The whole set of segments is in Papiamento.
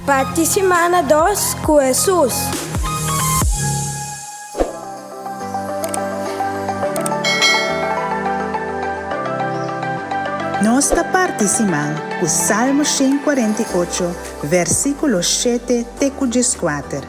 Parti simana dos ku Hesus. Nos ta parti siman ku Salmo 148, versíkulo 7 te ku 14.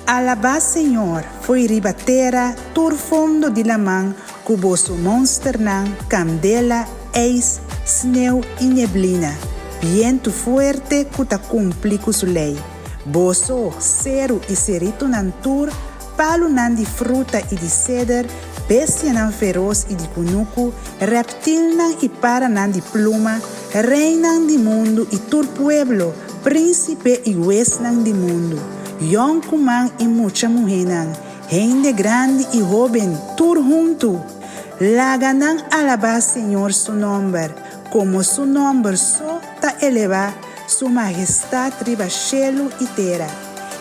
Alabá Señor, fo'i riba tera, tur fondo di laman, ku boso monsternan, kandela, eis, sneu i neblina, bientu fuerte ku ta kumpli ku su lei. Boso, seru i seritunan tur, palunan di fruta i di seder, bestianan feros i di kunuku, rèptilnan i paranan di pluma, reinan di mundu i tur pueblo, Prínsipe i huesnan di mundu, yònkuman i mucha muhénan, hende grandi i hóben, tur huntu, laga nan alabá Señor su nòmber, komo su nòmber so ta elebá su mahestat riba shelu i tera.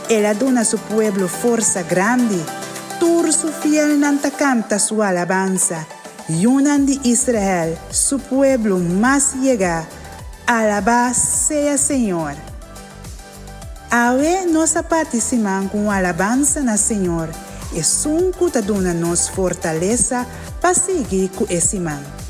El a duna su pueblo forsa grandi, tur su fielnan ta kanta su alabansa, yunan di Israel, su pueblo mas yegá. Alabá sea Señor! Awe nos a parti siman ku un alabansa na Señor, esun ku ta duna nos fortalesa pa sigui ku e siman.